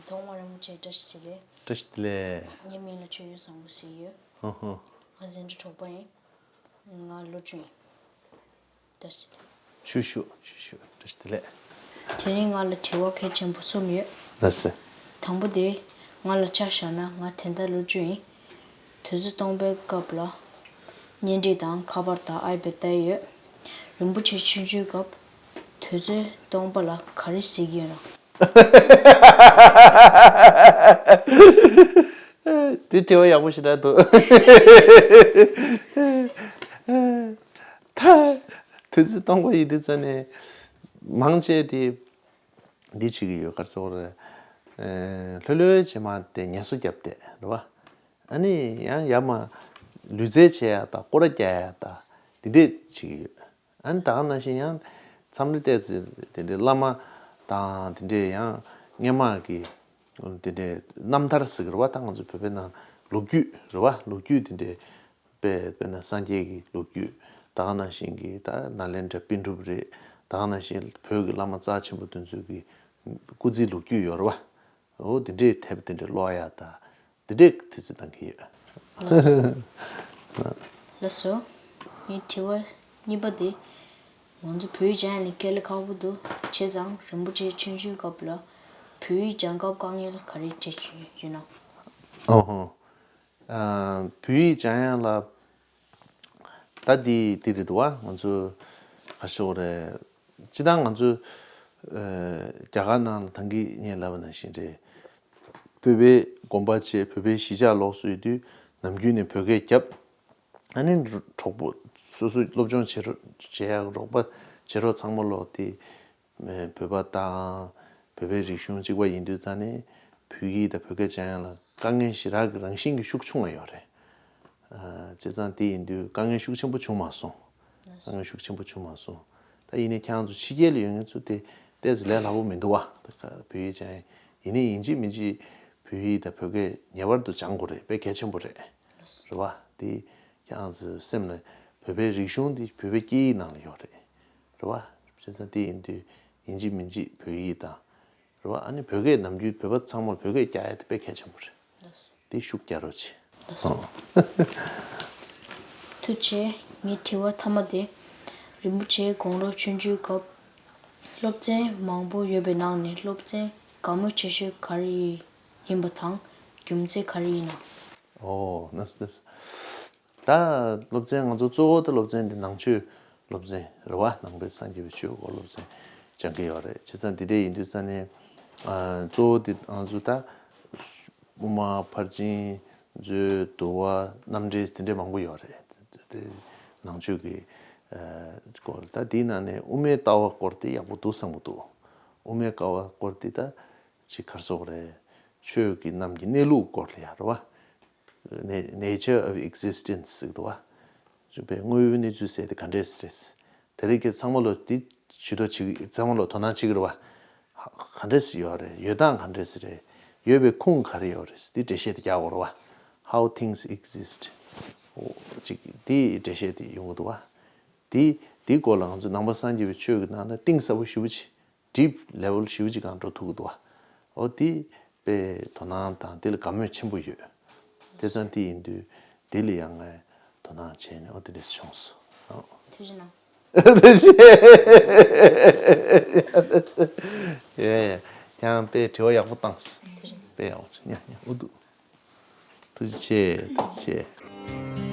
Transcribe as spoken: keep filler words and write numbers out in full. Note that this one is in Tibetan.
ཐོག་མར་རིན་པོ་ཆེ་བཀྲ་ཤིས་བདེ་ལེགས། བཀྲ་ཤིས་བདེ་ལེགས། ངའི་མིང་ལ་ཆོས་དབྱིངས་བཟང་པོ་ཟེར་ཡོད། ཧོ་ཧོ། ང་ཟིན་བྲིས་གྲོགས་པོ་ཡིན། ང་ལོ་བཅུ་ཡིན། བཀྲ་ཤིས། ཞུ་ཞུ་ཞུ་ཞུ། བཀྲ་ཤིས་བདེ་ལེགས། དེ་རིང་ང་ལ་དྲི་བ་གལ་ཆེན་པོ་གསུམ་ཡོད། ལགས་སེ། དང་པོ་དེ། ང་ལ་ཆ་བཞག་ན་ང་དེ་ལྟར་ལོ་བཅུ་ཡིན། དུས་ཚོད་སྟོང་པའི་སྐབས་ལ་གཉེན་སྒྲིག་དང་ཁ་པར་དང་ཨའི་པེ་ཌི་བལྟས་ཡོད། རིན་པོ་ཆེ་ཆུང་ཆུང་སྐབས་དུས་ཚོད་སྟོང་པ་ལ་ག་རེ་གཟིགས་ཡོད་ན། དེ་དྲི་བ་ཡག་པོ་ཞིག་རེད་འདུག་ད་དུས་ཚོད་སྟོང་པ་ཡིན་དུས་ཙ་ནས་མང་ཆེ་དེ་འདི་བྱེད་ཀྱི་ཡོད། ག་རེ་ཟེར་དགོས་རེད། ལྷོད་ལྷོད་བྱས་མ་དེ་ངལ་གསོ་བརྒྱབ་བསྡད་རེད་བ། ཨ་ནི་ཡང་ཡར་མར་ལུས་རྩལ་བྱེད་ཡག་དང་སྐོར་ར་རྒྱག་ཡག་དང་འདི་འདྲས་བྱེད་ཀྱི་ཡོད། ཨ་ནི་ད་ག་ནང་བཞིན་ཡང་མཚམས་རེ་ཏོག་ཙམ་དེ་འདྲའི་བླ་མ་དང་དེ་འདྲའི་ཡང་སྔོན་མ་གི་དེ་འདྲའི་རྣམ་ཐར་ཟེར་གི་རེད་བ། ད་ང་ཚོ་བོད་པའི་ནང་ལོ་རྒྱུས་རེད་བ། ལོ་རྒྱུས་དེ་འདྲའི་དཔེ་དཔེར་ན་སངས་རྒྱས་ཀྱི་ལོ་རྒྱུས། ད་ག་ནང་བཞིན་གྱི་ད་ནཱ་ལེནྡྲ་པཎ་གྲུབ་རེད། ད་ག་ནང་བཞིན་བོད་ཀྱི་བླ་མ་རྩ་ཆེན་པོ་དེ་ཚོ་གི་སྐུ་ཚེའི་ལོ་རྒྱུས་ཡོད་རེད་བ། འོ་དེ་འདྲའི་དེབ་དེ་འདྲ་ཀློག་ཡག་དང་དེ་འདྲའི་དུས་ཚོད་བཏང་གི་ཡོད། ལགས་སོ། ལགས་སོ། ངའི་དྲི་བ་གཉིས་པ་དེ། ང་ཚོ་བོད་ཡིག་སྦྱང་ཡག་ནི་དཀའ་ལས་ཁག་པོ་འདུག་བྱས་ཙང་རིན་པོ་ཆེ་ཆུང་ཆུང་སྐབས་ལ་བོད་ཡིག་སྦྱང་སྐབས་དཀའ་ངལ་ག་རེ་འཕྲད་བྱུང་ཡོད་ན། ཨོ་ཧོ། ཨ། བོད་ཡིག་སྦྱང་ཡག་ལ་ད་འདི་འདི་རེད་འདུག་བ། ང་ཚོ་ག་རེ་ཞུ་དགོས་རེད། སྤྱིར་བཏང་ང་ཚོ་ཨ་རྒྱ་གར་ནང་ལ་ད་གིན་ངས་ལབ་པ་ནང་བཞིན་རེད། བོད་པའི་དགོན་པ་བྱས། བོད་པའི་གཞིས་ཆགས་ལོགས་སུ་ཡོད་དུས་ནམ་རྒྱུན་ནས་བོད་སྐད་རྒྱབ། ཨ་ནི་གྲོགས་པོ་སོ་སོའི་སློབ་སྦྱོང་བྱེད་རོགས་བྱེད་ཡག་རོགས་པ་བྱེད་རོགས་ཚང་མ་ལོག་དེ། བོད་པ་དང་བོད་པའི་རིག་གཞུང་གཅིག་པ་ཡིན་དུས་ཙང་ནས་བོད་ཡིག་དང་བོད་སྐད་སྦྱང་ཡག་ལ་དཀའ་ངལ་ཞེ་དྲག་གི་རང་བཞིན་གྱི་ཤུགས་ཆུང་བ་ཡོད་རེད། ཨ། བྱས་ཙང་དེ་ཡིན་དུས་དཀའ་ངལ་ཤུགས་ཆེན་པོ་བྱུང་མ་སོང་། དཀའ་ངལ་ཤུགས་ཆེན་པོ་བྱུང་མ་སོང་། ད་ཡིན་ནའི་ཁྱེད་རང་ཚོ་ཕྱི་རྒྱལ་ལ་ཡོད་མཁན་ཚོ་དེ་ཏོག་ཙམ་ལས་སླ་པོ་མི་འདུག་བ། ད་བོད་ཡིག་སྦྱང་ཡག་ཡིན་ནའི་ཡིན་གཅིག་མིན་གཅིག་བོད་ཡིག་དང་བོད་སྐད་ངེས་པར་དུ་སྦྱང་དགོས་རེད། དཔེ་གལ་ཆེན་པོ་རེད། རེད་བ། དེ་ཁྱེད་རང་ཚོའི་སེམས་ལ་བོད་པའི་རིག་གཞུང་འདི་བོད་པའི་སྐད་ཡིག་ནང་ལ་ཡོད་རེད། རེད་བ། བྱས་ཙང་དེ་ཡིན་དུས་ཡིན་གཅིག་མིན་གཅིག་བོད་ཡིག་དང་། རེད་བ། ཨ་ནི་བོད་སྐད་ནམ་རྒྱུན་བོད་པ་ཚང་མར་བོད་སྐད་རྒྱག་ཡག་དེ་དཔེ་གལ་ཆེན་པོ་རེད། དེ་ཤུགས་རྒྱག་རོགས་བྱེད། ལགས་སོ། ཨོ། ཐུགས་རྗེ་ཆེ། ངའི་དྲི་བ་མཐའ་མ་དེ། རིན་པོ་ཆེ་དགུང་ལོ་ཆུང་ཆུང་སྐབས་སློབ་ཚན་མང་པོ་ཡོད་པའི་ནང་ནས་སློབ་ཚན་དགའ་མོས་ཆེ་ཤོས་ག་རེ་ཡིན་པ་དང་རྒྱུ་མཚན་ག་རེ་ཡིན་ན། ཨོ། ལགས་སོ་ལགས་སོ། ད་སློབ་ཚན་ང་ཚོ་གཙོ་བོ་ད་སློབ་ཚན་འདི་ནང་ཆོས་སློབ་ཚན་རེད་བ། ནང་པའི་སངས་རྒྱས་པའི་ཆོས་སྐོར་སློབ་ཚན་སྦྱང་གི་ཡོད་རེད། བྱས་ཙང་འདི་འདྲ་ཡིན་དུས་ཙང་ནས་ཨ་གཙོ་བོ་འདི་ང་ཚོ་ད་དབུ་མ་ཕར་ཕྱིན་མཛོད་འདུལ་བ་རྣམ་འགྲེལ་དེ་འདྲ་མང་པོ་ཡོད་རེད། དེ་ནང་ཆོས་ཀྱི་ཨ་སྐོར། ད་འདིའི་ནང་ནས་དབུ་མའི་ལྟ་བ་སྐོར་དེ་ཡག་པོ་འདུག་བསམ་གྱི་འདུག་དབུ་མའི་ལྟ་བ་སྐོར་དེ་ད་ཅིག་ག་རེ་ཟེར་དགོས་རེད། ཆོས་ཀྱི་རྣམས་ཀྱི་གནས་ལུགས་སྐོར་ལ་ཡ་རེད་བ། Na- Nature of Existence ཟེར་གྱི་འདུག་བ། ཅིག་པའི་དངོས་ཡོད་གནས་ཚུལ་ཟེར་དེ་ག་འདྲས་རེད། དེ་རིགས་ཀྱི་ཚང་མ་ལོ་དེ་ཇུས་གཏོགས་བྱེད་ཀྱི། ཚང་མ་ལོ་དོ་སྣང་བྱེད་ཀྱི་རེད་བ། ཧ- ག་འདྲས་ཡོད་རེད། ཡོད་སྟངས་ག་འདྲས་རེད། ཡོད་པའི་ཁུངས་ག་རེ་ཡོད་རེད། དེ་འགྲེལ་བཤད་དེ་རྒྱག་དགོས་རེད་བ། How things exist. ཨོ། ཅིག་དེའི་འགྲེལ་བཤད་དེ་ཡོང་གི་འདུག་བ། དེ་དེའི་སྐོར་ལ་ང་ཚོ་ནང་པ་སངས་རྒྱས་པའི་ཆོས་ཀྱི་ནང་ན་གཏིང་ཟབ་པོ་ཞེ་པོ་ཅིག deep level ཞེ་པོ་ཅིག་སྒང་འགྲོ་ཐུབ་ཀྱི་འདུག་བ། ཨོ་དེ་དཔེ་དོ་སྣང་དང་དེ་ལ་དགའ་མོས་ཆེན་པོ་ཡོད། དེ་ཙང་དེ་ཡིན་དུས་དེ་ལ་ཡང་ངས་དོ་སྣང་བྱས་ནས་ཨོ་དེ་འདྲས་བྱུང་སོང་། ཨོ། ཐུགས་རྗེ་གནང་། ཐུགས་རྗེ་ཆེ། ཡེ་ཡེ། ཁྱེད་རང་དཔེ་དྲི་བ་ཡག་པོ་བཏང་སོང་། ཐུགས་རྗེ་གནང་། དཔེ་ཡག་པོ་བྱུང་། ཉ་ཉ་ཨུ་ཐུགས་རྗེ་ཆེ། ཐུགས་རྗེ་ཆེ།